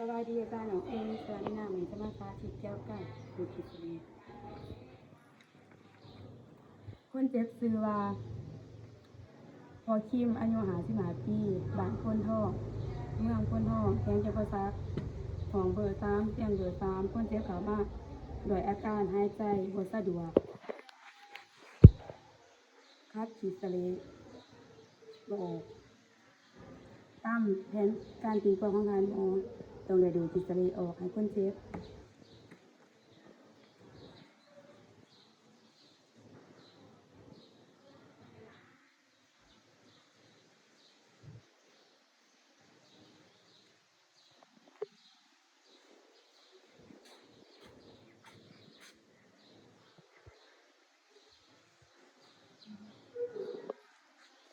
ສະບາຍດີອາຈານ ນ້ອງເອງ ສະຫວັດດີນາມ ນີ້ຈະມາສາທິດກ່ຽວກັບການດູດຂີ້ສະເລະ. ຄົນເຈັບຊື່ວ່າ ພໍ່ຄິມ ອາຍຸຫ້າສິບຫ້າປີ ບ້ານໂພນທອງ ເມືອງໂພນທອງ ແຂວງຈຳປາສັກ ຫ້ອງເບີສາມ ຕຽງເບີສາມ. ຄົນເຈັບເຂົ້າມາດ້ວຍອາການຫາຍໃຈບໍ່ສະດວກ, ຂັບຂີ້ສະເລະບໍ່ອອກ. ຕາມແຜນການຕີກອງຂອງທ່ານໝໍ ຕ້ອງໄດ້ດູດຂີ້ສະເລະອອກໃຫ້ຄົນເຈັບ.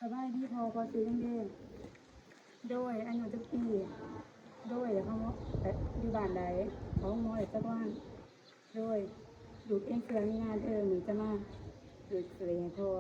ສະບາຍດີພໍ່ ພໍ່ຊື່ຫຍັງເດ? ໂດຍ ອາຍຸຈັກປີ? ໂດຍ ເຮົາ ເອີ ຢູ່ບ້ານໃດ? ເຂົ້າໂຮງໝໍໄດ້ຈັກວັນ? ໂດຍ ລູກເອງຊື່ອາມີນາເດີ ມື້ນີ້ຈະມາດູດຂີ້ສະເລະໃຫ້ພໍ່.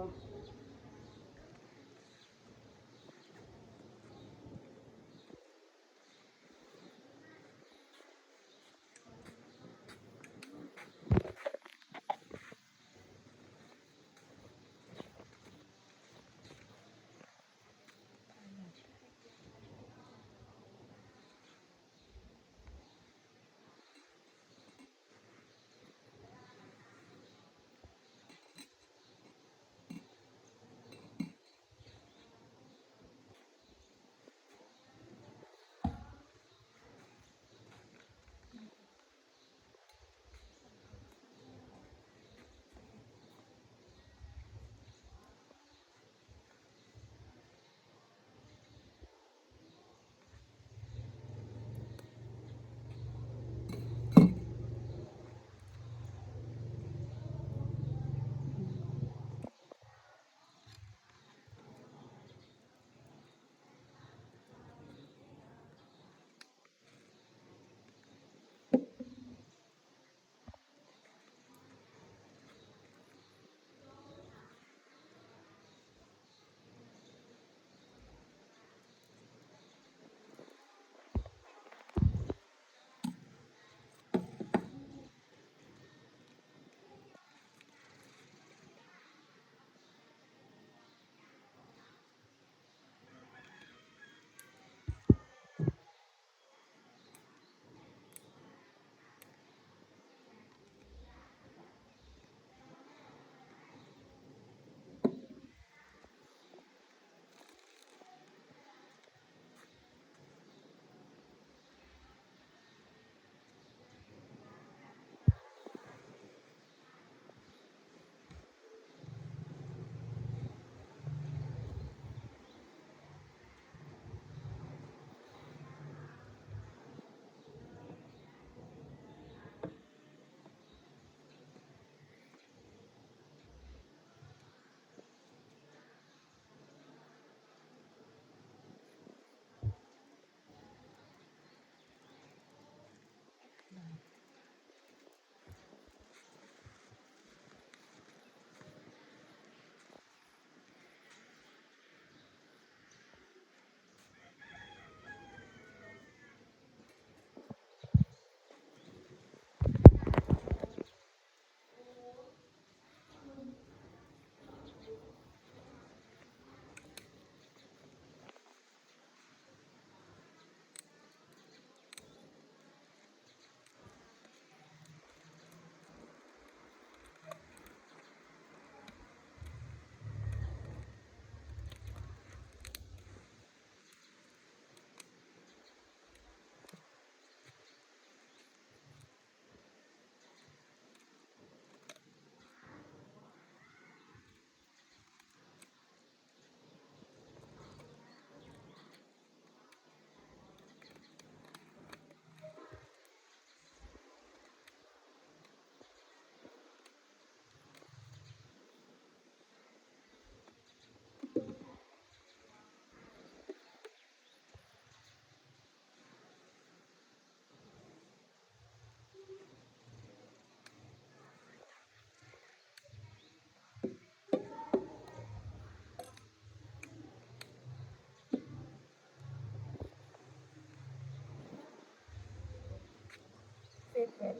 ເຈັດແປດ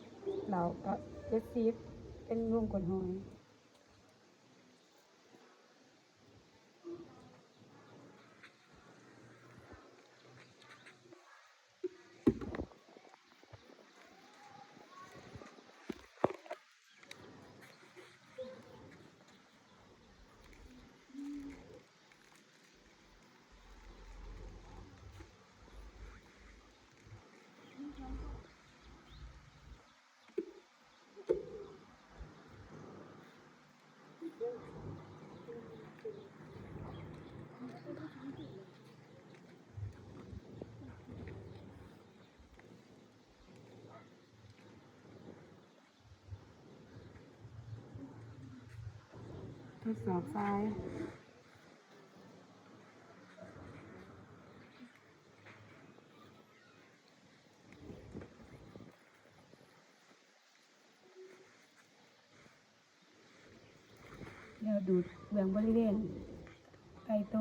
ເຫຼົ້າກໍເຈັດສິບ ເປັນວງກົ້ນຫອຍ. ທົດສອບຊາຍ. ແລ້ວດູດເບື້ອງບໍລິເວນໄກໂຕ.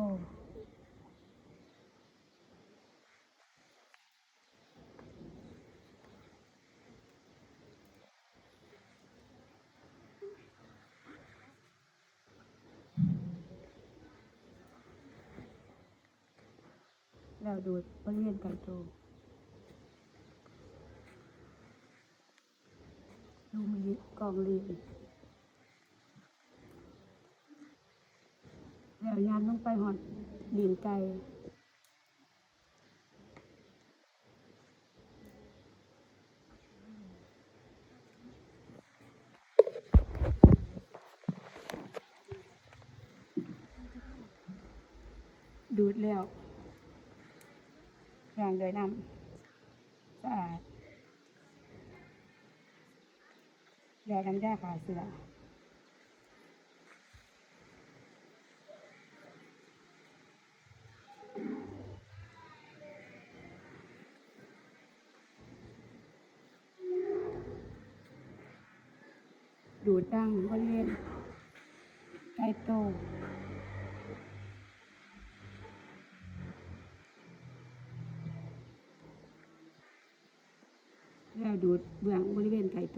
ແລ້ວດູດບໍລິເວນໄກໂຕ. ລູມີກອງລີ້ນ ແລ້ວຍາມລົງໄປຮອດລີ້ນໄກ່. ດູດແລ້ວ ລ້າງດ້ວຍນ້ຳສະອາດ ແລ້ວນ້ຳຢາຂ້າເຊື້ອ. ດູດດັງບໍລິເວນໄກໂຕ ແລ້ວດູດເບື້ອງບໍລິເວນໄກໂຕ.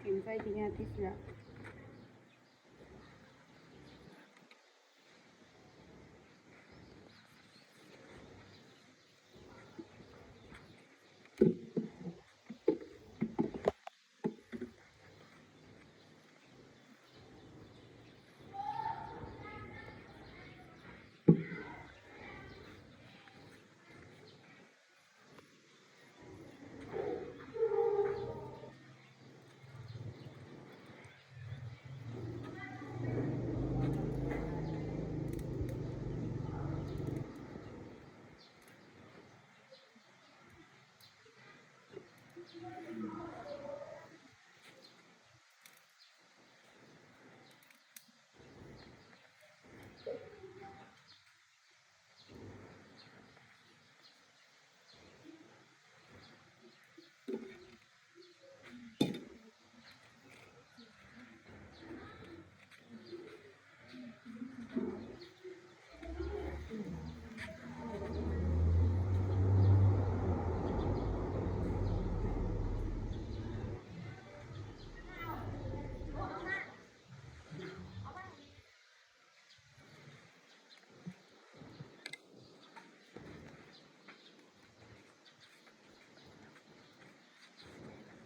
ກິນໃສ່ທີ່ຍາຕິດເຊື້ອ.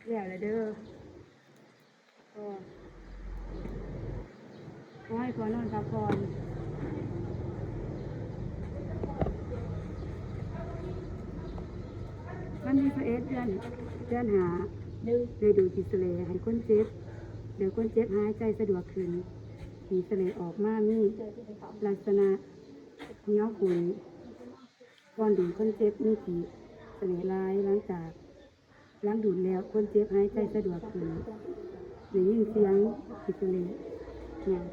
ແລ້ວລະເດີ ກໍຂໍໃຫ້ພໍ່ນອນພັກຜ່ອນ. ວັນທີຊາວເອັດ ເດືອນ ເດືອນຫ້າ ໄດ້ດູດຂີ້ສະເຫຼໃຫ້ຄົນເຈັບ ແລ້ວຄົນເຈັບຫາຍໃຈສະດວກຂຶ້ນ. ຂີ້ສະເຫຼອອກມາມີລັກສະນະ ໜຽວຂຸ້ນ. ກ່ອນດູດຄົນເຈັບມີຂີ້ສະເຫຼຫຼາຍ. ຫຼັງຈາກ ຫຼັງດູດແລ້ວ ຄົນເຈັບຫາຍໃຈສະດວກຂຶ້ນ. ໄດ້ຍິນສຽງຂີ້ສະເຫຼ. ແມ່ນ.